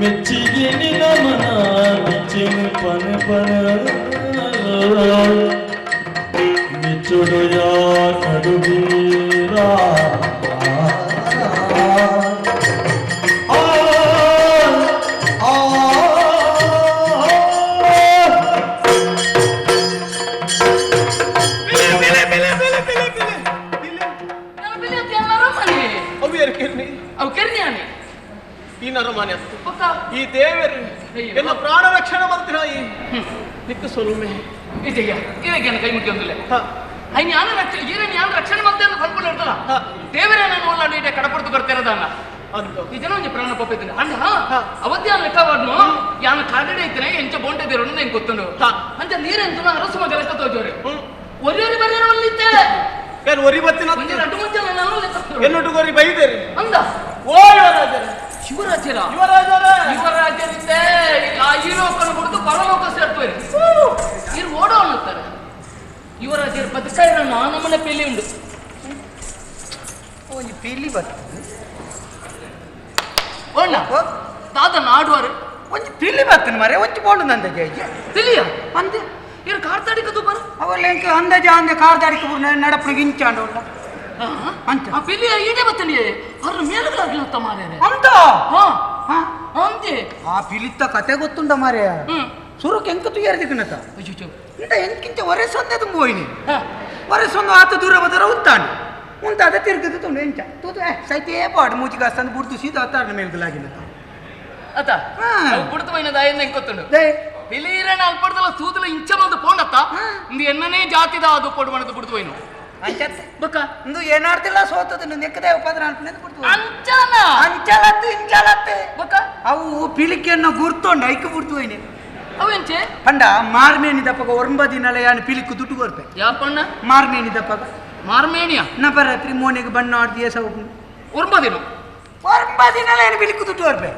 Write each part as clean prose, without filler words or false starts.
ಮೆಚ್ಚಿಗೆ ನಿನ್ನ ಮನ ಮೆಚ್ಚಿನ ಪನ ಪನ ಮೆಚ್ಚುಡುಯ ಕಡುಬೀರ ಆ ಆ ಬಿಲೆ ಬಿಲೆ ಬಿಲೆ ಬಿಲೆ ಬಿಲೆ ಬಿಲೆ. ನನ್ನ ಬಿಲೆ ಅತ್ತೆ ಎಲ್ಲ ಅರಮನೆ. ಅವು ಯಾರು ಕೆರ್ನಿ? ಅವು ಕೆರ್ನ್ಯಾನೆ. ಈ ನರಮಾನೆ ಅತ್ತು. ಬೊಕ್ಕ ಈ ದೇವರು ಅಯ್ಯೋ. ಎನ್ನ ಪ್ರಾಣ ರಕ್ಷಣೆ ಮಂತ್ರ ಈ ನಿಕ್ಕ ಸೊಲುಮೆ. ಇಜಯ್ಯ ಇರಗೆ ಕೈ ಮುಗಿ ಒಂದಿಲ್ಲ. ಹ. ಐನ್ ಯಾನ ರಕ್ಷಣೆ ಈರನ್ ಯಾನ ರಕ್ಷಣೆ ಮತ್ತೆ ಅಂತ ಫಲ್ಪುಲ್ ಇರ್ತಲ್ಲ. ಹ. ದೇವರೇ ನಾನು ಓಲಾಡಿ ಇಡೆ ಕಡಪಡ್ತು ಬರ್ತಿರೋದನ್ನ. ಅಂದು ಈ ಜನ ಒಂಜಿ ಪ್ರಾಣ ಪಪ್ಪಿದ್ದೀನಿ ಅಂಡ. ಹ. ಅವತ್ತೆ ಯಾನ್ ಲೆಕ್ಕವಾಡ್ನು ಯಾನ ಕಾಗಡೆ ಇತ್ತನೆ ಎಂಚ ಬೋಂಟೆ ದೇವರು ಎಂಕ್ ಗೊತ್ತುಂಡು. ಹ. ಅಂಚ ನೀರೆಂಚುನ ಅರಸು ಮಗ ಲೆಕ್ಕ ತೋಜೋರೆ. ಹ್ಮ್. ಒರಿಯೊರಿ ಬರ್ಯರ ಒಲ್ಲಿತ್ತೆ. ಏನ್ ಒರಿ ಬತ್ತಿನ ಒಂಜಿ ರಡ್ಡು ಮುಂಚೆ ನಾನು ಲೆಕ್ಕ ಎನ್ನೊಟ್ಟು ಗೊರಿ ಬೈದೇರಿ. ಅಂದ. ಓ ಯುವರಾಜರೇ, ಶಿವರಾಜರ ಯುವರಾಜರೇ, ಯುವರಾಜರಿದ್ದೆ ಆ ಈ ಲೋಕನ ಬಿಡ್ದು ಪರಲೋಕ ಸೇರ್ತೇವೆ. ಇರು ಓಡೋ ಅನ್ನುತ್ತಾರೆ ಯುವರಾಜರು ಬದುಕಾಯಿರ ನಮ್ಮನೆ ಪೆಲಿ ಉಂಡು. ಒಂಜಿ ಪಿಲಿ ಬರ್ತದೆ. ಓಣ್ಣ ದಾದ ನಾಡುವರು. ಒಂಜಿ ಪಿಲಿ ಬರ್ತದೆ ಮರೆ, ಒಂಜಿ ಬೋಂಡು ನಂದ ಜೈಜಿ. ತಿಳಿಯ ಅಂದೆ. ಇರು ಕಾರ್ತಾಡಿಕ ತುಬ್ಬರು. ಅವೆಲ್ಲ ಎಂಕ ಅಂದಾಜ ಅಂದೆ ಕಾರ್ದಾಡಿಕ ನಡಪನ ಗಿಂಚಾಂಡ ಉಳ್ಳ. ಅಂಚ. ಆ ಪಿಲಿಯ ಈಡೆ ಬತ್ತನಿ ಅವ್ರ ಮೇಲುಗಳಾಗ್ಲಿ ಮಾರ್ರೆ. ಅಂತ. ಹಾ. ಹಾ. ಅಂತೆ. ಆ ಪಿಲಿತ್ತ ಕತೆ ಗೊತ್ತುಂಡ ಮಾರ್ರೆ. ಹ್ಮ್. ಸುರುಕ್ ಎಂಕ ತುಯ್ಯರ್ದಿಕ್ಕನತ. ಅಯ್ಯೋ. ಇಂಟ ಎಂಕಿಂಚ ಒರೆ ಸೊಂದೆ ತುಂಬ ಹೋಯ್ನಿ. ಹಾ. ಒರೆ ಸೊಂದು ಆತ ದೂರ ಬದರ ಉಂತಾಂಡು ಉಂತಾದ ತಿರ್ಗದು ತುಂಡು ಎಂಚ ತೂತು ಏ ಸೈತೇ ಪಾಡು ಮೂಚಿಗೆ ಅಸ್ತಂದು ಬುಡ್ದು ಸೀದಾ ಅತ್ತಾರನ ಮೇಲ್ಗಲಾಗಿನತ. ಅತ್ತ. ಹಾ. ಅವು ಬುಡ್ದು ಮೈನ ದಾಯನ್ನ ಎಂಕ್ ಗೊತ್ತುಂಡು. ದೈ. ಪಿಲಿಯರನ್ನ ಅಲ್ಪಡ್ದಲ ತೂದಲ ಇಂಚ ಬಂದು ಪೋಂಡತ್ತ. ಹಾ. ಇಂದು ಎನ್ನನೇ ಜಾತಿದ ಅದು ಪೊಡು ಮಣದು ಬುಡ್ದು ಹೋಯ್ನು. ಅಂಚತ್ತೆ. ಬೊಕ್ಕ ಇಂದು ಏನಾಡ್ತಿಲ್ಲ ಸೋತದ ನೆಕ್ಕದೆ ಉಪದ್ರ ಅನ್ಪನೆಂದು ಬಿಡ್ತು. ಅಂಚನ. ಅಂಚಲತ್ತು ಇಂಚಲತ್ತು. ಬೊಕ್ಕ ಅವು ಪಿಲಿಕೆಯನ್ನು ಗುರ್ತೊಂಡು ಐಕ್ ಬಿಡ್ತು ಹೋಯ್ನಿ. ಅವೆಂಚೆ? ಪಂಡ ಮಾರ್ಮೇನಿ ದಪ್ಪಗ ಒಂಬ ದಿನಲ ಯಾನು ಪಿಲಿಕ್ಕು ದುಡ್ಡು ಕೊರ್ಪೆ. ಯಾಪಣ್ಣ? ಮಾರ್ಮೇನಿ ದಪ್ಪಗ. ಮಾರ್ಮೇಣಿಯ. ನವರಾತ್ರಿ ಮೋನೆಗೆ ಬಣ್ಣ ಆಡ್ದು ಏಸ ಒಂಬ ದಿನ. ಒಂಬ ದಿನಲ ಏನು ಪಿಲಿಕ್ಕು ದುಡ್ಡು ಕೊರ್ಪೆ.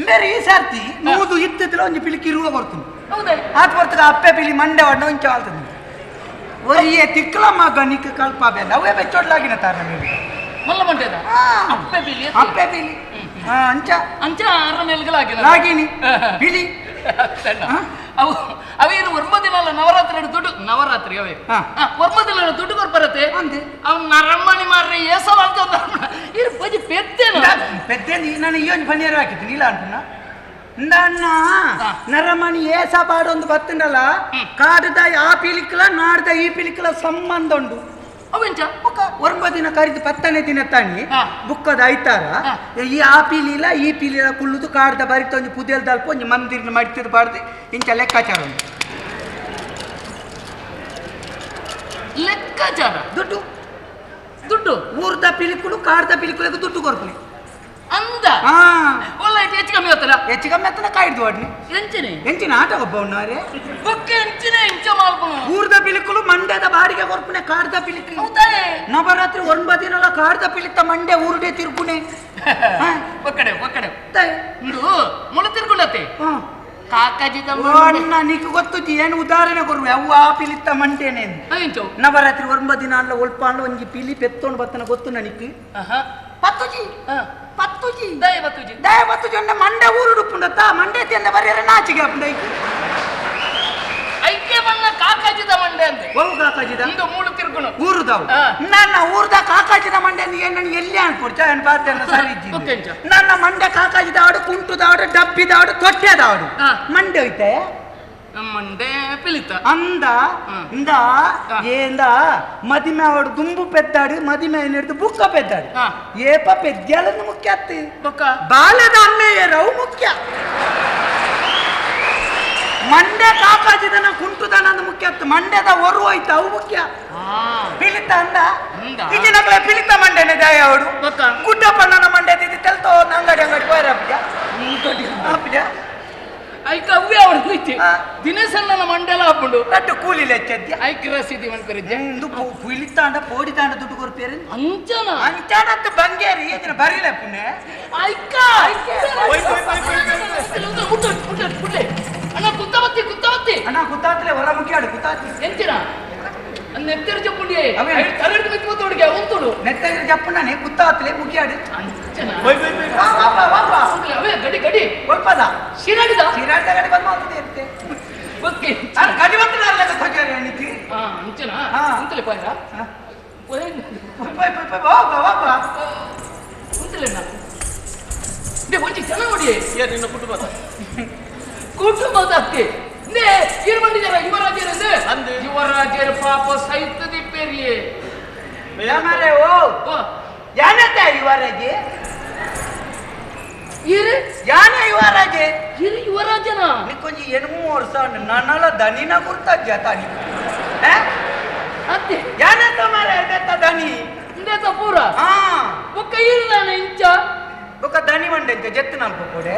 ಬೇರೆ ಈ ಸರ್ತಿ ನೂದು ಇತ್ತಿದ್ದಲ ಒಂಜಿ ಪಿಲಿಕ್ ಇರುವ ಕೊಡ್ತೀನಿ. ಹೌದಾ? ಆತ ಬರ್ತದ ಅಪ್ಪೆ ಪಿಲಿ ಮಂಡೆ ಒಡ್ಡ ಒಂಚ ಆಲ್ತದೆ ಒರಿಯೇ ತಿಕ್ಕಲ ಮಗ ನಿಕ್ಕ ಕಲ್ಪ ಬೇಡ ಅವೇ ಬೆಚ್ಚೊಡ್ಲಾಗಿನ ತಾರ ನಮಗೆ. ಮಲ್ಲ ಮಂಟೆದ. ಹಾ. ಅಪ್ಪೆ ಪಿಲಿ. ಅಪ್ಪೆ ಪಿಲಿ ಹಾ ಅಂಚ. ಅಂಚ ಆರ ಮೇಲ್ಗಳಾಗಿನ. ಲಾಗಿನಿ ಪಿಲಿ. ಹಾ? ಅವು ಅವೇನು ಒಂಬ ದಿನ ಅಲ್ಲ ನವರಾತ್ರಿ ದುಡ್ಡು ನವರಾತ್ರಿ ಅವೇ. ಹಾ. ಒಂಬ ದಿನ ದುಡ್ಡು ಕೊರ್ಪರತ್ತೆ. ಅಂದೆ. ಅವ್ನು ನರಮ್ಮಣಿ ಮಾರ್ರೆ ಏಸವ ಅಂತ ಇರು ಬಜಿ ಪೆತ್ತೇನು. ಪೆದ್ದೆ ನಾನು ಈ ಒಂಜಿ ಪನ್ನೀರು ಹಾಕಿದ್ದೀನಿ ಇಲ್ಲ ಅನ್ಪುನ ನನ್ನ. ಹಾ. ನರಮಣಿ ಏಸ ಬಾಡೊಂದು ಬತ್ತಂಡಲ್ಲ. ಹ್ಮ್. ಕಾಡುದ ಆ ಪಿಲಿಕ್ಲ ನಾಡ್ದ ಈ ಪಿಲಿಕ್ಲ ಸಂಬಂಧ ಉಂಡು. ಅವೆಂಚ? ಬುಕ್ಕ ಒಂಬ ದಿನ ಕರಿದು 10ನೇ ದಿನ ತಾನಿ ಹಾ. ಬುಕ್ಕದ ಐತಾರ. ಹಾ. ಈ ಆ ಪಿಲಿಲ ಈ ಪಿಲಿಲ ಕುಳ್ಳುದು ಕಾಡ್ದ ಬರಿತ ಒಂಜಿ ಪುದೆಲ್ ದಲ್ಪ ಒಂಜಿ ಮಂದಿರ್ನ ಮಡಿತದ ಬಾಡ್ದು ಇಂಚ ಲೆಕ್ಕಾಚಾರ ಉಂಟು. ಲೆಕ್ಕಾಚಾರ. ದುಡ್ಡು. ದುಡ್ಡು. ಊರ್ದ ಪಿಲಿಕುಲು ಕಾಡ್ದ ಪಿಲಿಕುಲಿಗೆ ದುಡ್ಡು ಕೊರ್ಪುನಿ. ಅಂದ. ಹಾ. ಒಲ್ಲ ಇಟ್ಟು ಹೆಚ್ಚು ಕಮ್ಮಿ ಆತಲ್ಲ. ಹೆಚ್ಚು ಕಮ್ಮಿ ಆತನ ಕಾಯ್ದು ವಾಡ್ನಿ. ಎಂಚಿನಿ? ಎಂಚಿನ ಆಟ ಒಬ್ಬ ಉಣ್ಣಾರೆ. ಬೊಕ್ಕ ಎಂಚಿನ ಎಂಚ ಮಾಲ್ಪುನು. ಊರ್ದ ಪಿಲಿಕುಲು ಮಂಡ್ಯದ ಬಾಡಿಗೆ ಕೊರ್ಪುನೆ ಕಾಡ್ದ ಪಿಲಿಕು. ಹೌದಾ? ನವರಾತ್ರಿ ಒಂಬ ದಿನಲ ಕಾಡ್ದ ಪಿಲಿತ್ತ ಮಂಡ್ಯ ಊರುಡೆ ತಿರ್ಗುನೆ. ಹಾ. ಒಕ್ಕಡೆ ಒಕ್ಕಡೆ. ತಾಯಿ. ಇಂದು ಮುಳ ತಿರ್ಗುಂಡತ್ತೆ. ಹಾ. ಕಾಕಾಜಿದ. ಓ ಅಣ್ಣ ನಿಕ್ ಗೊತ್ತು ಏನು ಉದಾಹರಣೆ ಕೊರುವೆ ಅವು ಆ ಪಿಲಿತ್ತ ಮಂಡೇನೆ. ಎಂಚು? ನವರಾತ್ರಿ ಒಂಬ ದಿನ ಅಲ್ಲ ಒಲ್ಪ ಅಲ್ಲ ಒಂಜಿ ಪಿಲಿ ಪೆತ್ತೊಂಡು ಬತ್ತನ ಗೊತ್ತು ನನಗೆ. ಆಹಾ. ಪತ್ತುಜಿ. ಹಾ. ಪತ್ತುಜಿ. ದಯ ಬತ್ತುಜಿ. ದಯ ಪತ್ತುಜಿ ಅಂಡ ಮಂಡೆ ಊರುಡುಪ್ಪುಂಡತ್ತ ಮಂಡೆ ತಿಂದ ಬರ್ಯಾರ ನಾಚಿಗೆ ಅಪ್ಪುಂಡ ಐಕ್. ಐಕೆ ಬಣ್ಣ ಕಾಕಾಜಿದ ಮಂಡೆ ಅಂದೆ. ಒವು ಕಾಕಾಜಿದ? ಇಂದು ಮೂಳು ತಿರ್ಗುನು. ಊರುದವು. ಹಾ. ನನ್ನ ಊರ್ದ ಕಾಕಾಜಿದ ಮಂಡೆ ಅಂದ್ರೆ ಏನ್ ನಾನು ಎಲ್ಲಿ ಅನ್ಕೊಡ್ಚ ಏನ್ ಪಾತ್ರೆ ಸರಿ ಇಜ್ಜಿ. ಓಕೆ ಅಂಚ. ನನ್ನ ಮಂಡೆ ಕಾಕಾಜಿದ ಆಡು ಕುಂಟುದಾಡು ಡಬ್ಬಿದಾಡು ತೊಟ್ಟೆದಾಡು. ಹಾ. ಮಂಡೆ ಹೋಯ್ತೆ. ಮಂಡೆ ಪಿಲಿತ. ಅಂದ. ಹ್ಮ್. ಇಂದ. ಹಾ. ಏಂದ ಮದಿಮೆ ಅವಡು ದುಂಬು ಪೆದ್ದಾಡು ಮದಿಮೆ ಹಿಡಿದು ಬುಕ್ಕ ಪೆದ್ದಾಡು. ಹಾ. ಏಪ ಪೆದ್ಯಾಲನ್ನು ಮುಖ್ಯ ಅತ್ತಿ. ಬೊಕ್ಕ ಬಾಲ್ಯದ ಅಮ್ಮೆಯರವು ಮುಖ್ಯ. ಮಂಡೆ ಕಾಕಾಜಿದನ ಕುಂಟುದನ ಅಂದ್ ಮುಖ್ಯ ಅತ್ತು. ಮಂಡ್ಯದ ಒರು ಹೋಯ್ತು ಅವು ಮುಖ್ಯ. ಹಾ. ಪಿಲಿತ ಅಂದ. ಅಂದ. ಈಗಿನಗಳೇ ಪಿಲಿತ ಮಂಡೆನೆ ದಾಯ ಅವಡು. ಬೊಕ್ಕ ಗುಡ್ಡಪ್ಪಣ್ಣನ ಮಂಡೆ ತಿದ್ದಿ ತೆಲ್ತೋ ಅಂಗಡಿ ಅಂಗಡಿ ಹೋಯ್ರಪ್ಪ ಅಪ್ಪ. ಐಕ ಅವೇ ಅವಳು ಹೋಯ್ತಿ. ಹಾ. ದಿನೇಶಣ್ಣನ ಮಂಡೆಲ ಹಾಕೊಂಡು. ಲಡ್ಡು ಕೂಲಿ ಲೆಚ್ಚದ್ಯ. ಐಕ್ ರಸೀದಿ ಮನ್ಪೆರಿದ್ದೆ. ಇಂದು ಪುಲಿತಾಂಡ ಪೋಡಿತಾಂಡ ದುಡ್ಡು ಕೊರ್ಪೇರು. ಅಂಚನ. ಅಂಚಾನತ್ತು ಬಂಗೇರಿ ಏದಿನ ಬರಿಲೆ ಪುಣ್ಯ. ಐಕ. ಹೋಯ್, ಹೋಯ್, ಹೋಯ್, ಹೋಯ್, ಹೋಯ್. ಮುಟ್ಟು ಮುಟ್ಟು ಮುಟ್ಟೆ ಅಣ್ಣ ಕುತ್ತವತ್ತಿ ಕುತ್ತವತ್ತಿ. ಅಣ್ಣ ಕುತ್ತಾತ್ಲೆ ಹೊರ ಮುಖ್ಯಾಡು ಕುತ್ತಾತ್ಲೆ. ಎಂಚಿನ ನೆತ್ತೆರು ಚಪ್ಪುಂಡಿ. ಅವೇ. ತಲೆಡ್ದು ಮೆತ್ತು ಹುಡುಗಿ ಉಂತುಡು. ನೆತ್ತಗಿರ ಜಪ್ಪಣ್ಣನೆ ಕುತ್ತಾತ್ಲೆ ಮುಖ್ಯಾಡು. Bye bye bye. ವಾ ವಾ ವಾ ವಾ. ಅವೇ ಗಡಿ ಗಡಿ. ಕೊಲ್ಪದ. ಶಿರಾಡಿದ? ಶಿರಾಡಿದ ಗಡಿ ಬಂದ್ ಮಾತದೆ ಇರುತ್ತೆ. ಓಕೆ. ಅರೆ ಗಡಿ ಬಂತನಾರಲ್ಲ ಗೊತ್ತಾಗ್ಯಾರ ನಿಕ್ಕಿ. ಹಾ ಅಂಚನಾ? ಹಾ. ಉಂತಲೆ ಪಾಯರ? ಹಾ. ಒಯ್ bye bye bye ವಾ ವಾ ವಾ. ಉಂತಲೆ ನಾ. ನೇ ಒಂಜಿ ಜನ ನೋಡಿ. ಏ ನಿನ್ನ ಕುಟುಂಬದ. ಕುಟುಂಬದ ಅತ್ತೆ. ನೇ ಇರು ಬಂದಿದ್ದಾರ ಯುವರಾಜರಂದೆ? ಅಂದೆ. ಯುವರಾಜರ ಪಾಪ ಸೈತದಿ ಪೆರಿಯೆ. ಯಾಮರೆ ಓ. ಓ. ಯಾನತ ಯುವರಾಜೆ? ಇರು. ಯಾನ ಯುವರಾಜೆ? ಇರು ಯುವರಾಜನ. ನಿಕ್ಕೊಂಜಿ ಎಣ್ಮು ವರ್ಷ ನನ್ನಲ ದನಿನ ಗುರ್ತಾಜ್ಯ ತಾನಿ. ಆ? ಅತ್ತೆ. ಯಾನತ ಮಾರೆ ಅದೆತ್ತ ದನಿ? ಇಂದೇತ ಪೂರ. ಹಾ. ಬೊಕ್ಕ ಇರುದಾನ ಇಂಚ. ಬೊಕ್ಕ ದನಿ ಮಂಡೆಂಚ ಜೆತ್ತು ನಾಲ್ಕು ಕೊಡೆ.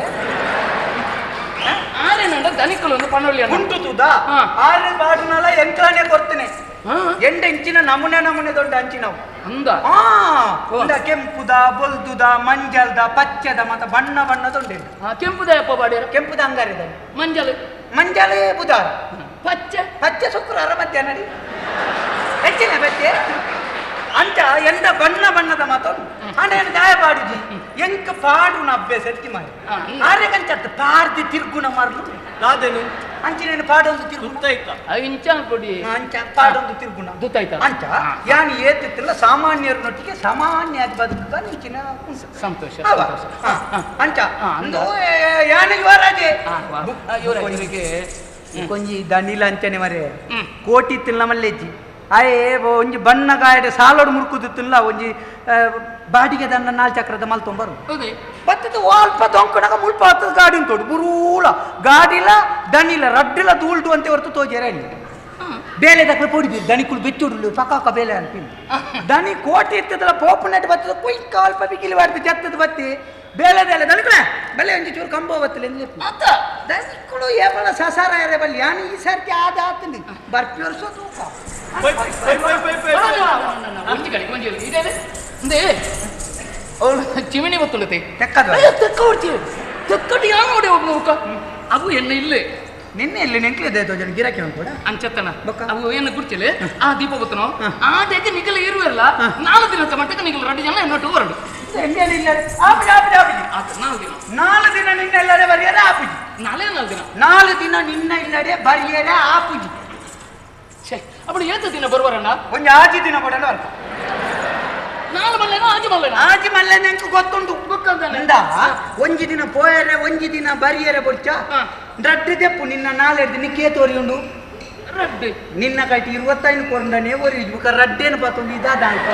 ಆರೇನಂಡ ದನಿಕುಲೊಂದು ಪಣೊಳ್ಳಿ ಅಣ್ಣ. ಉಂಟು ತೂದ. ಹಾ. ಆರು ಬಾಡುನಲ ಎಂಕ್ಲಾನೆ ಕೊಡ್ತೇನೆ. ಹಾ. ಎಂಡ ಇಂಚಿನ ನಮೂನೆ ನಮೂನೆ ದೊಡ್ಡ ಅಂಚಿನವು. ಅಂದ. ಆ ಓ. ಉಂಡ ಕೆಂಪುದ ಬೊಲ್ದುದ ಮಂಜಲ್ದ ಪಚ್ಚದ ಮತ್ತ ಬಣ್ಣ ಬಣ್ಣದ ಉಂಟು. ಹಾ, ಕೆಂಪುದ ಯಪ್ಪ ಬಾಡ್ಯಾರ? ಕೆಂಪುದ ಅಂಗಾರಿದ. ಮಂಜಲ್. ಮಂಜಲೇ ಬುಧಾರ. ಪಚ್ಚೆ. ಪಚ್ಚೆ ಶುಕ್ರವಾರ ಮಧ್ಯಾಹ್ನ ಹೆಚ್ಚಿನ ಪಚ್ಚೆ ಅಂಚ ಎಂತ ಬಣ್ಣ ಬಣ್ಣದ ಮಾತು ಅಂಡ ಏನು ದಾಯ ಪಾಡುಜಿ ಎಂಕ ಪಾಡುನ ಅಭ್ಯಾಸ ಎತ್ತಿ ಮಾಡಿ ಆರೆ ಕಂಚತ್ತು ಪಾರ್ದಿ ತಿರ್ಗುಣ ಮಾರ್ಲು ದಾದೇನು ಅಂಚಿನೇನು ಪಾಡೊಂದು ತಿರ್ಗುಣ ಸುತ್ತಾಯ್ತ ಇಂಚ ಕೊಡಿ ಅಂಚ ಪಾಡೊಂದು ತಿರ್ಗುಣ ದುತ್ತಾಯ್ತ ಅಂಚ ಯಾನ್ ಏತಿತ್ತಿಲ್ಲ ಸಾಮಾನ್ಯರನ್ನೊಟ್ಟಿಗೆ ಸಾಮಾನ್ಯ ಬದುಕ ನಿಂಚಿನ ಸಂತೋಷ ಅವ. ಸಂತೋಷ. ಹಾ. ಅಂಚ ಹಾ, ಅಂದು ಯಾನ್ ಯುವರಾಜೆ ಹಾ, ವಾ. ಯುವರಾಜರಿಗೆ ಕೊಂಜಿ ದನಿಲ ಅಂಚನೆ ಮರೆ ಹ್ಮ್. ಕೋಟಿ ತಿಲ್ಲ ಮಲ್ಲೆಜ್ಜಿ ಆಯೇ ಒಂಜಿ ಬಣ್ಣ ಗಾಯಡೆ ಸಾಲೋಡು ಮುರ್ಕುದು ತಿಲ್ಲ ಒಂಜಿ ಬಾಡಿಗೆ ದನ್ನ ನಾಲ್ ಚಕ್ರದ ಮಲ್ ತೊಂಬರು ಹೌದೇ ಬತ್ತದ ಅಲ್ಪ ದೊಂಕಣಗ ಮುಲ್ಪ ಹತ್ತದ ಗಾಡಿ ಉಂಟು ಬುರೂಲ ಗಾಡಿಲ ದನಿಲ ರಡ್ಡಿಲ ದೂಳ್ಡು ಅಂತ ಹೊರತು ತೋಜೇರ ಇಲ್ಲ ಬೇಲೆ ದಕ್ಕಲು ಪೊಡಿದು ದನಿಕುಲು ಬೆಚ್ಚುಡುಲು ಪಕಾಕ ಬೇಲೆ ಅನ್ಪಿನ್ ದನಿ ಕೋಟಿ ಇತ್ತದಲ್ಲ ಪೋಪು ನೆಟ್ ಬತ್ತದ ಕುಯ್ಕ ಅಲ್ಪ ಬಿಗಿಲಿ ಬಾರ್ದು ಜತ್ತದ ಬತ್ತಿ ಬೇಲೆ ಬೇಲೆ ದನಿಕುಲ ಬಲೆ ಒಂಜಿ ಚೂರು ಕಂಬ ಬತ್ತಲೆ ಅತ್ತ ದನಿಕುಲು ಏಪಲ ಸಸಾರ ಎರೆ ಬಲ್ಲಿ ಯಾನ್ ಈ ಸರ್ತಿ ಆದ ಆತಂದು ಬರ್ಪಿ ವರ್ಷ ತೂಕ bye bye bye bye bye ಒಂಜಿ ಗಡಿ ಒಂಜಿ ಗಡಿ ಇದೇ ಅಂದೇ ಅವಳು ಚಿಮಿಣಿ ಬತ್ತುಳತೆ ತೆಕ್ಕದ ಅಯ್ಯೋ ತೆಕ್ಕ ಹೊಡ್ತೀವಿ ತೆಕ್ಕಟ್ಟು ಯಾವ ನೋಡಿ ಒಬ್ಬ ಮುಖ ಅವು ಎನ್ನ ಇಲ್ಲೇ ನಿನ್ನೆ ಇಲ್ಲಿ ನೆಂಕ್ಲಿದೆ ಜನ ಗಿರಾಕಿ ಕೂಡ ಅಂಚತ್ತನ ಬೊಕ್ಕ? ಅವು ಏನು ಗುರ್ಚಿಲೆ ಆ ದೀಪ ಬತ್ತನೋ ಆ ಡೇಗೆ ನಿಗಲ ಇರುವಲ್ಲ ನಾಲ್ಕು ದಿನದ ಮಟ್ಟಕ್ಕೆ ನಿಗಲ ಎರಡು ಜನ ಎನ್ನೊಟ್ಟು ಹೊರಡು ಇಲ್ಲ ಆಪುಜಿ ಆಪುಜಿ ಆಪುಜಿ ಆತ ನಾಲ್ಕು ದಿನ ನಾಲ್ಕು ದಿನ ನಿನ್ನ ಇಲ್ಲದೆ ಬರಿಯರೆ ಆಪುಜಿ ನಾಲೇ ನಾಲ್ಕು ದಿನ ನಾಲ್ಕು ದಿನ ನಿನ್ನ ಇಲ್ಲದೆ ಬರಿಯರೆ ಆಪುಜಿ ಛೇ ಅప్పుడు ಏತ ದಿನ ಬರುವರಣ್ಣ ಒಂಜಿ ಆಜಿ ದಿನ ಕೊಡಲು ಅರ್ಥ ನಾಲ್ ಮಲ್ಲೇನೋ ಆಜಿ ಮಲ್ಲೇನೋ ಆಜಿ ಮಲ್ಲೆ ನೆಂಕು ಗೊತ್ತುಂಟು ಗೊತ್ತಂತಾನೆ. ಇಂದ ಒಂಜಿ ದಿನ ಪೋಯರೆ ಒಂಜಿ ದಿನ ಬರಿಯರೆ ಬೊಡ್ಚ ಹಾ. ರಡ್ಡು ದೆಪ್ಪು ನಿನ್ನ ನಾಲೆಡ್ದು ನಿಕ್ಕೇ ತೋರಿಯುಂಡು ರಡ್ಡು ನಿನ್ನ ಕೈಟಿ ಇರುವತ್ತೈನು ಕೊರಂಡನೆ ಒರಿ ಬುಕ ರಡ್ಡೇನು ಪಾತುಂಡು ಇದಾದ ಅಲ್ಪ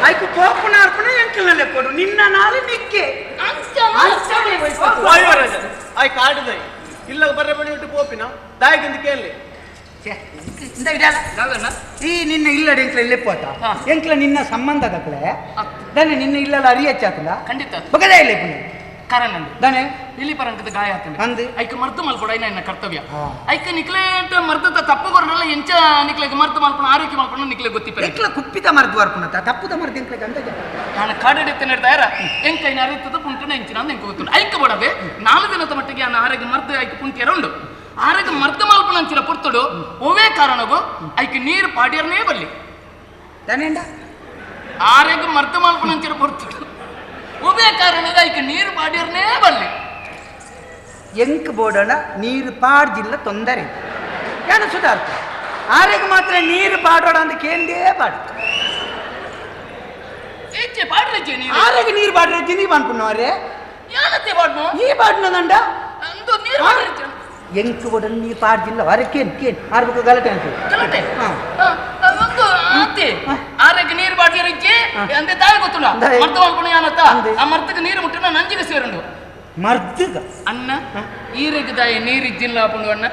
ಐಕು ಪೋಪುನ ಅರ್ಪಣ ಎಂಕಲ್ನಲ್ಲೇ ಕೊಡು ನಿನ್ನ ನಾಳೆ ನಿಕ್ಕೆ ಅಂಚನ ಯುವರಾಜ ಆಯ್ ಕಾಡುದೈ ಇಲ್ಲ ಬರ್ರೆ ಬಳಿ ಬಿಟ್ಟು ಪೋಪಿನ ದಾಯಿಗಿಂದ ಕೇಳಿ ಛೆ, ಇಂದ ಇಡಲ್ಲ ನಾವೆಣ್ಣ ಈ ನಿನ್ನ ಇಲ್ಲಡೆ ಎಂಕ್ಲ ಇಲ್ಲೇ ಪೋತ ಹಾ. ಎಂಕ್ಲ ನಿನ್ನ ಸಂಬಂಧ ದಕ್ಲೆ ದನೆ ನಿನ್ನ ಇಲ್ಲಲ್ಲ ಅರಿಯಚ್ಚಾತಲ್ಲ ಖಂಡಿತ ಬಗದೇ ಇಲ್ಲ ಪುನಃ ಕಾರಣಂದು ದನೆ ಇಲ್ಲಿ ಪರಂಕದ ಗಾಯ ಆತಂದೆ ಅಂದು. ಐಕ ಮರ್ತು ಮಲ್ಪಡ ನನ್ನ ಕರ್ತವ್ಯ ಹಾ. ಐಕ ನಿಕ್ಲೇಟ ಮರ್ತದ ತಪ್ಪು ಕೊರಲ್ಲ ಎಂಚ ನಿಕ್ಲೆಗ್ ಮರ್ತು ಮಲ್ಪಣ ಆರೋಗ್ಯ ಮಲ್ಪಣ ನಿಕ್ಲೆ ಗೊತ್ತಿಪ್ಪ ಎಂಕ್ಲ ಕುಪ್ಪಿತ ಮರ್ದು ವರ್ಪುಣತ ತಪ್ಪುದ ಮರ್ದು ಎಂಕ್ಲ ಗಂಧ ನಾನು ಕಾಡಡಿತ್ತ ನೆಡ್ತಾರ ಎಂಕೈನ ಅರಿತದ ಪುಂಟನ ಎಂಚಿನ ಅಂತ ಎಂಕ ಗೊತ್ತುಂಟು ಐಕ ಬಡವೆ ನಾಲ್ಕು ದಿನದ ಮಟ್ಟಿಗೆ ಆನ ಆರೋಗ್ಯ ಮರ್ದು ಐಕ ಪುಂಟಿಯರ ಉಂಡು ಆರೋಗ್ಯ ಮರ್ತು ಮಲ್ಪಣ ಅಂಚಿನ ಪೊರ್ತುಡು ಒವೇ ಕಾರಣಗು ಐಕ ನೀರು ಪಾಡಿಯರ್ನೇ ಬರ್ಲಿ ದನೆಂಡ ಆರೋಗ್ಯ ಮರ್ತು ಮಲ್ಪಣ ಅಂಚಿನ ಪೊರ್ತುಡು ಒವೇ ಕಾರಣದ ಐಕ ನೀರು ಪಾಡಿಯರ್ನೇ ಬರ್ಲಿ ಎಂಕ್ ಬೋಡಣ ನೀರು ಪಾಡ್ಜಿಲ್ಲ ತೊಂದರೆ ಏನು ಸುಧಾರ್ಥ ಆರೆಗೆ ಮಾತ್ರ ನೀರು ಪಾಡೋಣ ಅಂತ ಕೇಂದೇ ಪಾಡು ಏಚೆ ಪಾಡ್ರಜ್ಜೆ ನೀರು ಆರೆಗೆ ನೀರು ಪಾಡ್ರೆ ಜಿಂದಿ ಅನ್ಕೊಂಡವ್ರೆ ಯಾನತ್ತೆ ಪಾಡ್ನು ಈ ಪಾಡ್ನದಂಡ ಅಂದು ನೀರು ಪಾಡ್ರಜ್ಜೆ ಎಂಕ್ ಬೋಡಣ ನೀರು ಪಾಡ್ಜಿಲ್ಲ ಅರೆ ಕೇನ್ ಕೇನ್ ಆರ್ಬೇಕು ಗಲಾಟೆ ಅಂತ ಗಲಾಟೆ ಹಾ. ಆ, ಒಂದು ಆತಿ ಆರೋಗ್ಯ ನೀರು ಬಾಟಿಯರಿಜ್ಜಿ ಅಂದೆ ತಾಯಿ ಗೊತ್ತುಂಡ ದಾಯಿ. ಮರ್ತು ಮಲ್ಪಣ ಯಾನತ್ತ ಅಂದೆ. ಆ ಮರ್ತಕ್ಕೆ ನೀರು ಮುಟ್ಟಿನ ನಂಜಿಗೆ ಸೇರುಂಡು ಮರ್ದುಗ ಅಣ್ಣ ಈರೆಗ್ ದಾಯಿ ನೀರು ಇಜ್ಜಿಲ್ಲ ಪುಂಡು ಅಣ್ಣ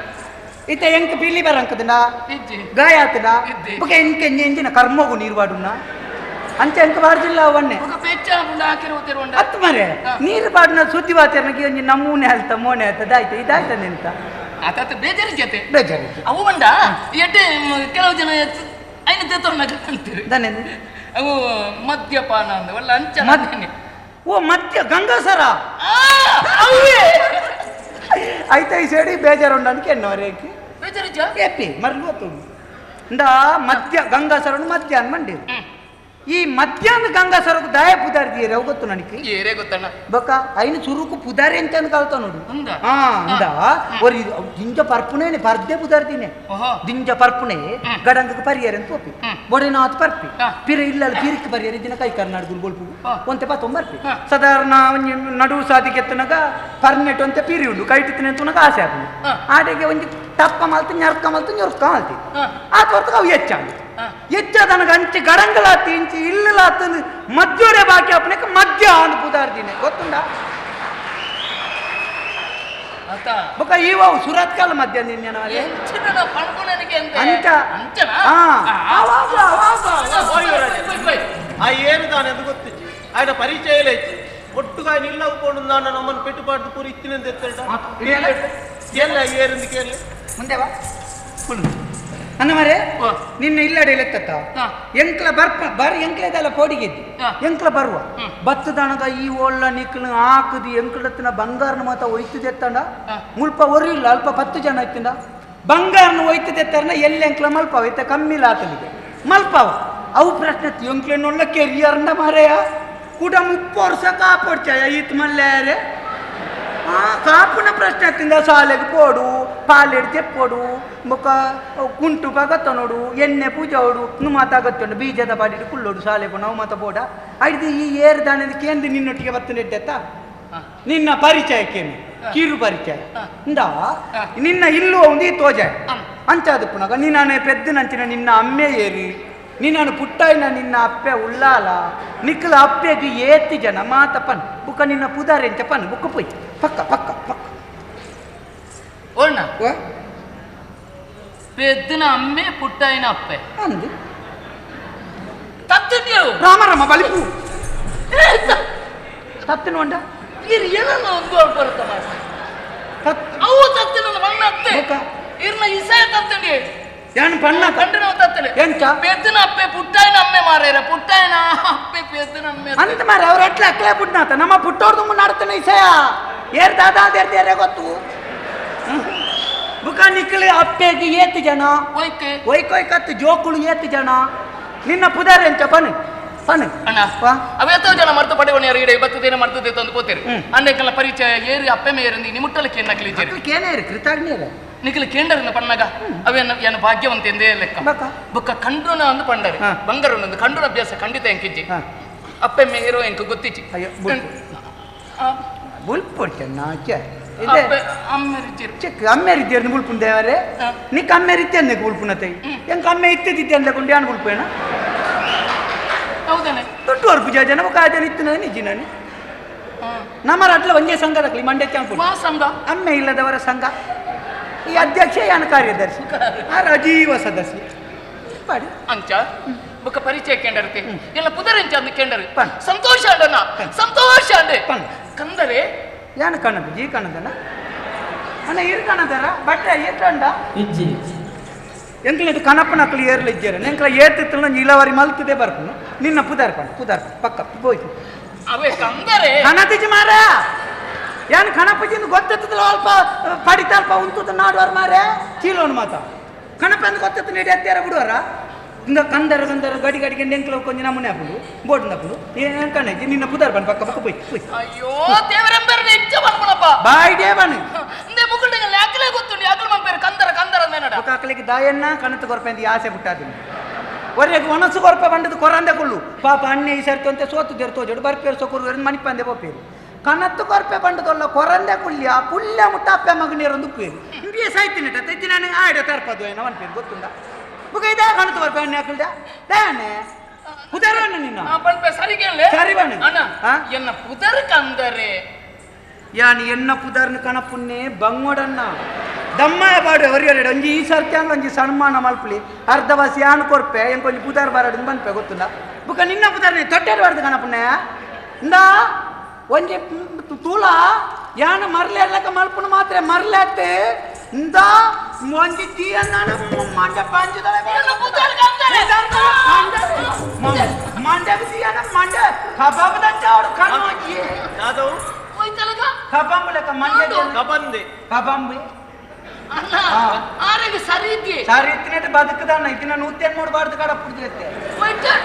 ಇತ್ತ ಎಂಕ್ ಪಿಲಿ ಬರಂಕದನ ಇಜ್ಜಿ ಗಾಯ ಆತದ ಇದ್ದಿ. ಬೊಕ ಎಂಕ್ ಎಂಜಿನ ಕರ್ಮಗು ನೀರು ಪಾಡುನ ಅಂಚ ಎಂಕ್ ಬಾರ್ಜಿಲ್ಲ ಅವನ್ನೇ ఒక ಪೆಚ್ಚ ಪುಂಡ ಹಾಕಿರುವ ತಿರುವಂಡ ಅತ್ತು ಮರೆ ಹಾ. ನೀರು ಪಾಡುನ ಸುದ್ದಿ ವಾತಾವರಣಕ್ಕೆ ಒಂಜಿ ನಮೂನೆ ಅಲ್ತ ಮೋನೆ ಆಯ್ತದ ಆಯ್ತು ಇದಾಯ್ತ ನಿಂತ ಆತಾತ ಬೇಜಾರು ಜೊತೆ ಬೇಜಾರು ಅವು ಬಂಡ ಎಟ್ಟೆ ಕೆಲವು ಜನ ಐನ ತೇತೋರ್ನ ಅಂತೀರಿ ದನೆ ಅವು ಮದ್ಯಪಾನ ಅಂದ ಒಳ್ಳೆ ಅಂಚ ಓ ಮದ್ಯ ಗಂಗಾಸರ ಆ, ಅವೇ ಆಯ್ತಾ ಈ ಸೈಡಿ ಬೇಜಾರು ಉಂಡು ಎನ್ನವರೇಕಿ ಬೇಜಾರು ಏಪಿ ಮರ್ಲು ಗೊತ್ತು ಇಂದ ಮದ್ಯ ಗಂಗಾಸರನು ಮದ್ಯ ಅನ್ ಮಂಡಿ ಹ್ಮ್. ಈ ಮಧ್ಯಾಹ್ನ ಗಂಗಾಸರకు ದಾಯ ಪುದಾರ್ ದಿಯರೆ ಅವು ಗೊತ್ತು ನನಗೆ ಏರೇ ಗೊತ್ತಣ್ಣ ಬೊಕ್ಕ ಐನ ಸುರುಕು ಪುದಾರಿ ಅಂತ ಕಲ್ತ ನೋಡು ಹಾ ಅಂದ ಒರಿ ದಿಂಜ ಪರ್ಪುಣೇನೆ ಪರ್ದೆ ಪುದಾರ್ ದಿನೆ ದಿಂಜ ಪರ್ಪುಣೆ ಗಡಂಗಕ್ಕೆ ಪರಿಯರೆ ಅಂತ ಒಪ್ಪಿ ಬೊಡೆನಾಥ್ ಪರ್ಪಿ ಪಿರ ಇಲ್ಲ ಪಿರಿಕ್ ಪರಿಯರೆ ದಿನ ಕೈ ಕರ್ನಾಟಕ ಗೋಲ್ಪು ಒಂತೆ ಪತ್ತೊಂಬರ್ಪಿ ಸಾಧಾರಣ ನಡು ಸಾದಿಗೆ ಎತ್ತನಾಗ ಪರ್ನೆಟ್ ಒಂತೆ ಪಿರಿ ಉಂಡು ಕೈಟಿತ್ತಿನ ತುನಗ ಆಸೆ ಆಪುಂಡು ಆಡೆಗೆ ಒಂಜಿ ಟಪ್ಪ ಮಲ್ತು ñರ್ಕ ಮಲ್ತು ñೊರ್ಕ ಮಲ್ತಿ ಆ ತೋರ್ತಕ ಅವು ಹೆಚ್ಚಾಂಡು ಹೆಚ್ಚಾದನಗ ಅಂಚೆ ಗಡಂಗಲಾತಿ ಇಂಚಿ ಇಲ್ಲಲಾತಂದು ಮಧ್ಯೋಡೆ ಬಾಕಿ ಅಪ್ಪನಕ್ಕೆ ಮಧ್ಯ ಅಂದ್ ಪುದಾರ್ದಿನಿ ಗೊತ್ತುಂಡ ಬೊಕ ಇವ ಸುರತ್ಕಲ್ ಮಧ್ಯ ನಿನ್ನೆ ಅಂಚ ಆ ಏನು ತಾನೆ ಅದು ಗೊತ್ತಿಚ್ಚಿ ఆయన ಪರಿಚಯ ಇಲ್ಲ ಒಟ್ಟುಗಾಯ ನಿಲ್ಲಕೊಂಡು ನಾನು ನಮ್ಮನ್ನು ಪೆಟ್ಟುಪಾಡ್ದು ಪೂರಿ ಇತ್ತಿನ ಎಲ್ಲ ಏರಿಂದ ಕೇಳಿ ಮುಂದೆ ಬಾ ಅನ್ನ ಮರೆ ನಿನ್ನ ಇಲ್ಲಡೆ ಲೆತ್ತ ಎಂಕ್ಲ ಬರ್ಪ ಬರ್ ಎಂಕ್ಲೆದಲ್ಲ ಪೋಡಿಗೆದ್ದಿ ಎಂಕ್ಲ ಬರುವ ಬತ್ತದಣಗ ಈ ಓಳ್ಳ ನಿಕ್ಲು ಹಾಕುದು ಎಂಕ್ಲತ್ತಿನ ಬಂಗಾರನ ಮಾತ ಒಯ್ತದೆತ್ತಂಡ ಮುಲ್ಪ ಒರಿಲ್ಲ ಅಲ್ಪ 10 ಜನ ಇತ್ತಿಂದ ಬಂಗಾರನ ಒಯ್ತದೆತ್ತರನ ಎಲ್ಲಿ ಎಂಕ್ಲ ಮಲ್ಪವ ಇತ್ತ ಕಮ್ಮಿಲ ಆತನಿಗೆ ಮಲ್ಪವ ಅವು ಪ್ರಶ್ನೆ ಎಂಕ್ಲೆನೊಳ್ಳ ಕೆರಿಯರ್ನ ಮಾರೆಯ ಕೂಡ 30 ವರ್ಷ ಕಾಪಾಡ್ಚಾಯ ಈತ್ ಮಲ್ಲೇರೆ ಕಾಪುನ ಪ್ರಶ್ನೆ ತಿಂದ ಶಾಲೆಗೆ ಪೋಡು ಪಾಲೆಡ್ ತೆಪ್ಪೋಡು ಬೊಕ್ಕ ಕುಂಟು ಪಗತ್ತ ನೋಡು ಎಣ್ಣೆ ಪೂಜೆ ಓಡು ಮಾತಾಗತ್ತುಂಡು ಬೀಜದ ಬಾಡಿಡು ಕುಳ್ಳೋಡು ಶಾಲೆ ನಾವು ಮಾತ ಬೋಡ ಐದು ಈ ಏರು ದಾಣದ ಕೇಂದ್ರ ನಿನ್ನೊಟ್ಟಿಗೆ ಬತ್ತು ನೆಡ್ಡೆತ್ತ ನಿನ್ನ ಪರಿಚಯಕ್ಕೇನು ಕಿರು ಪರಿಚಯ ಇಂದ ನಿನ್ನ ಇಲ್ಲೂ ಒಂದು ಈ ತೋಜ ಅಂಚಾದ ಪುನಗ ನೀನಾನೆ ಪೆದ್ದನಂಚಿನ ನಿನ್ನ ಅಮ್ಮೆ ಏರಿ ನೀನು ಪುಟ್ಟಾಯಿನ ನಿನ್ನ ಅಪ್ಪೆ ಉಳ್ಳಾಲ ನಿಕ್ಕಲ ಅಪ್ಪೆಗೆ ಏತಿ ಜನ ಮಾತ ಪನ್ ಬುಕ್ಕ ನಿನ್ನ ಪುದಾರೆಂಚ ಪನ್ ಬುಕ್ಕ ಪೊಯ್ ಪಕ್ಕ ಪಕ್ಕ ಪಕ್ಕ ಓಣ್ಣ ಪೆದ್ದನ ಅಮ್ಮೆ ಪುಟ್ಟಾಯಿನ ಅಪ್ಪೆ ಅಂದು ತತ್ತನ್ಯವು ರಾಮ ರಾಮ ಬಲಿಪು ತತ್ತನ ಉಂಡ ಏನನ್ನ ಒಂದು ಬರುತ್ತ ಅವು ತತ್ತಿನ ಮಣ್ಣ ಅತ್ತೆ ಇರ್ನ ಇಸೆ ತತ್ತನಿ ಯಾನು ಪಣ್ಣ ಕಂಡನ ತತ್ತನೆ ಎಂಚ ಪೆದ್ದನ ಅಪ್ಪೆ ಪುಟ್ಟಾಯಿನ ಅಮ್ಮೆ ಮಾರೇರ ಪುಟ್ಟಾಯಿನ ಅಪ್ಪೆ ಪೆದ್ದನ ಅಮ್ಮೆ ಅಂತ ಮಾರ ಅವ್ರ ಅಟ್ಲೆ ಅಕ್ಲೆ ಪುಟ್ನಾತ ನಮ್ಮ ಪುಟ್ಟೋರ್ದು ಮುನ್ನಾಡ್ತಾನೆ ಇಸೆಯ ಏರ್ ದಾದಾ ದೇರ್ ಗೊತ್ತು ಬುಕ ನಿಕ್ಕಲಿ ಅಪ್ಪೆಗೆ ಏತು ಜನ ಒಯ್ಕೆ ಒಯ್ಕೊಯ್ಕತ್ತು ಜೋಕುಳು ಏತು ಜನ ನಿನ್ನ ಪುದಾರ ಎಂಚ ಪನ್ ಪನ್ ಅಣ್ಣ ಅವೇತೋ ಜನ ಮರ್ತು ಪಡೆವಣ ಇಡೆ ಬತ್ತದೇನ ಮರ್ತದೆ ತಂದು ಪೋತೇರಿ ಅನ್ನಕ್ಕೆಲ್ಲ ಪರಿಚಯ ಏರಿ ಅಪ್ಪೆ ಮೇರಂದಿ ನಿಮುಟ್ಟಲಕ್ಕೆ ಏನಾಕ್ಲಿ ಕೇನೇರಿ ಕೃತಜ್ಞರೇ ನಿಖಿಲ ಕೇಂಡರನ್ನ ಪಣ್ಣಗ ಅವೇನ ಏನು ಭಾಗ್ಯವಂತ ಎಂದೇ ಲೆಕ್ಕ ಬೊಕ್ಕ ಕಂಡ್ರುನ ಒಂದು ಪಂಡರೆ ಬಂಗಾರನೊಂದು ಕಂಡ್ರುನ ಅಭ್ಯಾಸ ಖಂಡಿತ ಎಂಕಿಜ್ಜಿ ಅಪ್ಪೆ ಮೇರೋ ಎಂಕ ಗೊತ್ತಿಚ್ಚಿ ಅಮ್ಮೇರಿದ್ದೇರ್ನ ಬುಲ್ಪುನ್ ದೇವರೇ ನಿಕ್ ಅಮ್ಮೇರಿದ್ದೇನೆ ಬುಲ್ಪುನತೆ ಎಂಕ ಅಮ್ಮೆ ಇತ್ತಿದ್ದೆ ಅಂದ್ಕೊಂಡು ಯಾನ್ ಬುಲ್ಪೇಣ ಹೌದಾನೆ ದೊಡ್ಡ ವರ್ಪು ಜನ ಬೊಕ್ಕ ಆ ಜನ ಇತ್ತು ನಿಜ ನಾನು ನಮ್ಮ ಅಟ್ಲ ಒಂದೇ ಸಂಘ ಮಂಡ್ಯ ಸಂಘ ಅಮ್ಮೆ ಇಲ್ಲದವರ ಸಂಘ ಈ ಅಧ್ಯಕ್ಷ ಯಾನ ಕಾರ್ಯದರ್ಶಿ ಆ ರಾಜೀವ ಸದಸ್ಯ ಅಂಚ ಬೊಕ್ಕ ಪರಿಚಯ ಕೇಂಡರ್ತಿ ಎಲ್ಲ ಪುದರೆಂಚ ಅಂದು ಕೇಂಡರು ಸಂತೋಷ ಅಂಡನ ಸಂತೋಷ ಅಂಡೆ ಕಂದರೆ ಯಾನ ಕಣದ ಜೀ ಕಣದನ ಅಣ್ಣ ಇರ್ ಕಣದರ ಬಟ್ಟೆ ಇರ್ತಂಡ ಇಜ್ಜಿ ಎಂಕ್ಲೆಟ್ ಕನಪನ ಅಕ್ಲು ಏರ್ಲ ಇಜ್ಜೇರ ಎಂಕ್ಲ ಏತಿತ್ತಲ ಇಲವರಿ ಮಲ್ತದೆ ಬರ್ಪುನು ನಿನ್ನ ಪುದಾರ್ ಪಂಡ ಪುದಾರ್ ಪಕ್ಕ ಹೋಯ್ತು ಅವೇ ಕಂದರೆ ಕಣತಿಜಿ ಮಾರ ಯಾನ್ ಕಣಪಜಿಂದ ಗೊತ್ತಿತ್ತಲ್ಲ ಅಲ್ಪ ಪಡಿತಲ್ಪ ಉಂತದ ನಾಡುವಾರ ಮಾರೆ ಚೀಲೋಣ ಮಾತ ಕಣಪಂದು ಗೊತ್ತಿತ್ತು ನೀಡಿ ಅತ್ಯಾರ ಬಿಡುವಾರ ಇಂದ ಕಂದರ ಕಂದರ ಗಡಿ ಗಡಿಗೆ ಎಂಕ್ಲ ಕೊಂಚ ನಮೂನೆ ಹಾಪುಡು ಬೋಟ್ನಪ್ಪುಡು ಏನು ಕಣಜಿ ನಿನ್ನ ಪುದಾರ್ ಬನ್ ಪಕ್ಕ ಪಕ್ಕ ಪೋಯ್ ಪೋಯ್ ಅಯ್ಯೋ ದೇವರೆಂಬರ್ನ ಹೆಚ್ಚ ಬನ್ಪಣಪ್ಪ ಬಾಯ್ಡೇ ಬನ್ ಇಂದೆ ಮುಗುಳ್ಡಂಗ ಯಾಕಲೇ ಗೊತ್ತುಂಡು ಯಾಕಲ ಮಂಪೇರು ಕಂದರ ಕಂದರ ಅಂದೇನಡ ಕಾಕಲಿಗೆ ದಾಯನ್ನ ಕಣத்து ಕೊರಪೆಂದು ಆಸೆ ಬಿಟ್ಟಾದಿನ ಒರೆಗೆ ಒಣಸು ಕೊರಪೆ ಬಂಡದು ಕೊರಂದೆ ಕೊಳ್ಳು ಪಾಪ ಅಣ್ಣೆ ಈ ಸರ್ತಿ ಅಂತ ಸೋತು ದೇರು ತೋಜೋಡು ಬರ್ಪೇರು ಸೊಕುರು ಮಣಿಪಂದೆ ಪೋಪೇರು ಕಣತ್ತು ಕೊರಪೆ ಬಂಡದೊಲ್ಲ ಕೊರಂದೆ ಕುಳ್ಯ ಪುಲ್ಯ ಮುಟ್ಟ ಅಪ್ಪೆ ಮಗನೇರೊಂದು ಉಪ್ಪೇರು ಇಂಬಿಯೇ ಸಾಯ್ತೀನಿ ತೈತಿ ನಾನು ಆಡ ತರ್ಪದು ಏನೋ ಅನ್ಪೇರು ಗೊತ್ತುಂಡ ಬುಗ ಇದೇ ಕಣತ್ತು ಕೊರಪೆ ಅಣ್ಣೆ ಹಾಕಲ್ದ ದಾನೆ ಪುದರನ್ನು ನಿನ್ನ ಪಂಪೆ ಸರಿ ಕೇಳಲೆ ಸರಿ ಬಣ್ಣ ಅಣ್ಣ ಎನ್ನ ಪುದರ್ ಕಂದರೆ ಯಾನ್ ಎನ್ನ ಪುದರ್ನ ಕಣಪುನ್ನೆ ಬಂಗೋಡನ್ನ ದಮ್ಮಾಯ ಪಾಡು ಹೊರಿಯರೆಡು ಒಂಜಿ ಈ ಸರ್ತಿ ಅಂಗ ಒಂಜಿ ಸನ್ಮಾನ ಮಲ್ಪಲಿ ಅರ್ಧವಾಸಿ ಯಾನ್ ಕೊರ್ಪೆ ಎಂಕೊಂಜಿ ಪುದರ್ ಬಾರಡು ಬನ್ಪೆ ಗೊತ್ತುಂಡ ಬುಕ್ಕ ನಿನ್ನ ಪುದರ್ನೆ ತೊಟ್ಟೆಡ್ ಬಾರ್ದು ಕಣಪುನ್ನೆ ಇಂದಾ ಒಂಜಿ ತೂಲ ಯಾನ ಮರ್ಲೆ ಅಲ್ಲಕ ಮಲ್ಪುನ ಮಾತ್ರ ಮರ್ಲೆ ಅತ್ತೆ ಇಂದಾ ಒಂಜಿ ತೀಯನ್ನ ಮಂಡ ಪಂಚದಳೆ ಮಂಡ ತೀಯನ ಮಂಡ ಕಬಾಬ್ ದಂಚಾವಡು ಕಣ್ಣು ಯಾದವ್ ಹೋಯ್ತಲಗ ಕಬಾಂಬುಲಕ ಮಂಡ ಕಬಂದೆ ಕಬಾಂಬೆ ಅಣ್ಣ ಆರೆಗೆ ಸರಿ ಇದ್ದಿ ಸರಿ ಇತ್ತಿನಟ್ಟು ಬದುಕದಣ್ಣ ಇದನ್ನ ನೂತ್ತೆನ್ಮೂರು ಬಾರ್ದು ಕಾಡ ಪುಡ್ದಿರತ್ತೆ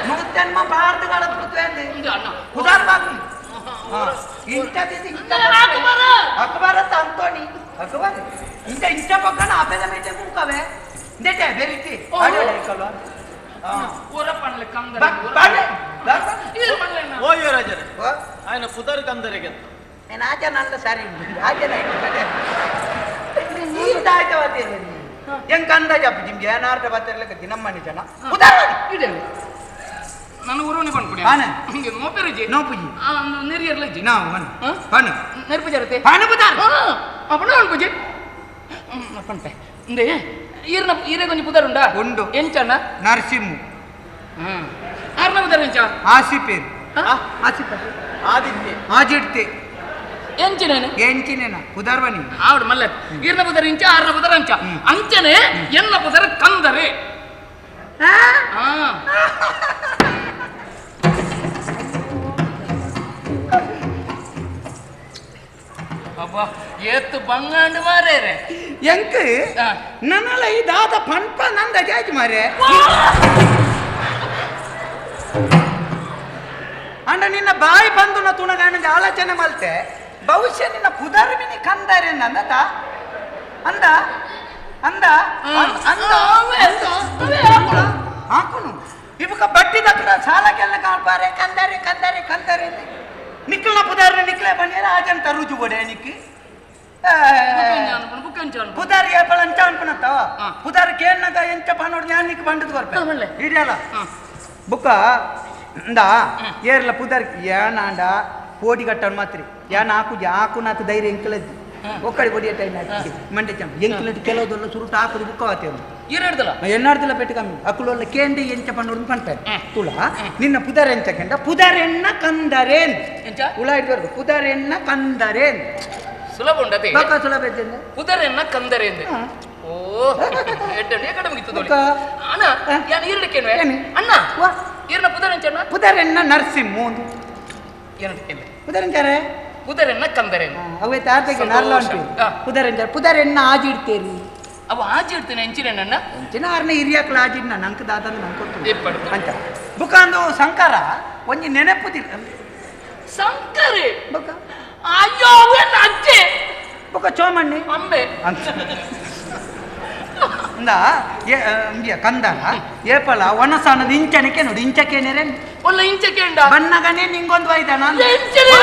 ನೂತ್ತೆನ್ಮ ಬಾರ್ದು ಕಾಡ ಪುಡ್ದು ಅಣ್ಣ ಉದಾರ್ ಬಾಗ್ಲಿ ಇಂಥದ್ದು ಅಕ್ಬರ ತಂತೋಣಿ ಅಕ್ಬರ್ ಇಂಥ ಇಂಥ ಪಕ್ಕನ ಅಪೆದ ಮೇಟೆ ಕುಕ್ಕವೆ ಇಂದೇಟೆ ಬೆರಿತಿ ಓ ರಾಜರೇ ఆయన ಪುದರ್ ಕಂದರಿಗೆ నేను ఆచరణ ಸರಿ ಆಚರಣೆ ಎಂಕ ಅಂದಾಜು ಅಪ್ಪ ನಿಮ್ಗೆ ಏನಾರ್ಟ ಬತ್ತಿರ್ಲಿಕ್ಕೆ ದಿನಮ್ಮನಿ ಜನ ಉದಾಹರಣೆ ನಾನು ಊರವನಿ ಬಂದ್ಬಿಡಿ ಆನೆ. ಹಿಂಗೆ ನೋಪೆರುಜಿ ನೋಪುಜಿ. ನೆರಿಯರ್ಲಜ್ಜಿ ನಾವು ಹಣ್ಣು ಹಣ್ಣು ನೆರಪು ಜರತೆ ಹಣ್ಣು ಬುದಾರ್ ಅಪ್ಪಣ ಅನ್ಪುಜಿ ಪಂಪೆ ಇಂದೆ ಈರ್ನ ಈರೆ ಕೊಂಚ ಪುದರ್ ಉಂಡಾ ಉಂಡು. ಎಂಚಣ್ಣ ನರಸಿಂಹು ಆರ್ನ ಪುದರ್ ಎಂಚ ಆಸಿಪೇರು ಆಸಿಪೇರು ಆದಿತ್ಯ ಆಜಿಡ್ತೆ ಎಂಚಿನೇನು ಎಂಚಿನೇನ ಉದಾರ್ವಣಿ ಆವಡು ಮಲ್ಲ ಈರ್ನ ಪುದರ್ ಇಂಚ ಆರ್ನ ಪುದರ್ ಅಂಚ ಅಂಚನೆ ಎನ್ನ ಪುದರ್ ಕಂದರೆ ಆ ಅಬ್ಬಾ ಏತ್ತು ಬಂಗಾಂಡು ಮಾರೇರೆ ಎಂಕ್ ನನ್ನಲ್ಲ ಈ ದಾದ ಪಂಪ ನಂದ ಜಾಜ್ ಮಾರೆ ಅಂಡ ನಿನ್ನ ಬಾಯಿ ಬಂದು ನಾ ತುಣಗಾಣಂಜ ಆಲೋಚನೆ ಮಲ್ತೆ ಬಹುಶಃ ನಿನ್ನ ಪುದರ್ಮಿನಿ ಕಂದರೆ ಅಂದ ಅಂದ ಅಂದ ಅಂದ ಹಾಕುನು ಇಬಕ ಬಟ್ಟಿ ದಕ್ಕಡ ಸಾಲಕ್ಕೆಲ್ಲ ಕಾಣ್ಪಾರೆ ಕಂದರೆ ಕಂದರೆ ಕಂದರೆ ನಿಕ್ಕಲ್ನ ಪುದಾರ್ನ ನಿಕ್ಲೆ ಬನ್ನಿರ ಆಜನ್ ತರುಜು ಬಡೆ ನಿಕ್ಕಿ ಪುದಾರ್ ಏಪಳ ಅಂಚ ಅನ್ಪನತ್ತವ ಪುದಾರ್ ಕೇಳ್ನಾಗ ಎಂಚ ಪನ್ನೋಡ್ ಜ್ಞಾನಿಕ್ ಬಂಡದ್ ಕೊರ್ಪೆ ಇಡಿಯಲ್ಲ ಬುಕ್ಕ ಇಂದ ಏರ್ಲ ಪುದಾರ್ ಏನಾಂಡ ಕೋಟಿ ಕಟ್ಟವನ್ ಮಾತ್ರಿ ಏನ್ ಹಾಕು ಹಾಕು ನಾತು ಧೈರ್ಯ ಎಂಕಲದ್ದು ಒಕ್ಕಡಿ ಕೊಡಿಯ ಟೈಮ್ ಮಂಡೆ ಚಂಪ ಎಂಕಲಟ್ಟು ಕೆಲವುದೆಲ್ಲ ಸುರುಟು ಹಾಕುದು ಬುಕ್ಕ ವಾತೇನು ಎನ್ನಾಡ್ದಿಲ್ಲ ಪೆಟ್ಟು ಕಮ್ಮಿ ಅಕ್ಕುಲೊಲ್ಲ ಕೇಂಡಿ ಎಂಚ ಪನ್ನೋಡು ಪಂತಾರೆ ತುಳ ನಿನ್ನ ಪುದರ್ ಎಂಚ ಕೆಂಡ ಪುದರೆಣ್ಣ ಕಂದರೇನ್ ಉಳ ಹಿಡ್ಬಾರ್ದು ಪುದರೆಣ್ಣ ಕಂದರೇನ್ ಸುಲಭ ಉಂಡತೆ ಬಕ್ಕ ಸುಲಭ ಇದ್ದಿಂದ ಪುದರೆನ್ನ ಕಂದರೇಂದೆ ಓ ಎಡ್ಡೆ ಕಡೆ ಮುಗಿತು ಬುಕ್ಕ. ಅಣ್ಣ ಯಾನ್ ಈರ್ಲಿಕ್ಕೇನ್ವೆ ಏನು? ಅಣ್ಣ ಈರ್ನ ಪುದರ್ ಎಂಚಣ್ಣ ಪುದರೆಣ್ಣ ನರಸಿಂಹು ಒಂದು ಏನಂತ ಪುದರೆಂಚಾರೆ ಪುದರೆನ್ನ ಕಂದರೇನ್ ಅವೇ ತಾರ್ತೆಗೆ ನಾರ್ಲ ಸಂತೋಷ. ಉಂಟು ಪುದರೆಂಚಾರೆ ಪುದರೆಣ್ಣ ಆಜಿಡ್ತೇರಿ ಅವು ಆಜಿ ಇಡ್ತೇನೆ ಎಂಚಿನೇನಣ್ಣ ಎಂಚಿನ ಆರ್ನ ಹಿರಿಯಾಕ್ಲ ಆಜಿಡ್ನ ನಂಕ್ ದಾದಂದು ನಂಗೆ ಗೊತ್ತು ಏಪಡ್ದು. ಅಂಚ ಬುಕ್ಕಂದು ಸಂಕಾರ ಒಂಜಿ ನೆನಪುದಿಲ್ಲ ಸಂಕರೆ ಬುಕ್ಕ ಅಯ್ಯೋ ಅವೇನ ಅಜ್ಜೆ ಬುಕ್ಕ ಚೋಮಣ್ಣಿ ಅಂಬೆ ಅಂತ ಅಂದ ಏ ಕಂದರ ಏಪಲ ಒಣಸಾನದ ಇಂಚನಕ್ಕೆ ನೋಡಿ ಇಂಚಕ್ಕೇನೇರೆ ಒಲ್ಲ ಇಂಚಕ್ಕೆ ಉಂಡ ಬಣ್ಣಗನೇ ನಿಂಗೊಂದು ವೈದನ ಎಂಚಿನೆ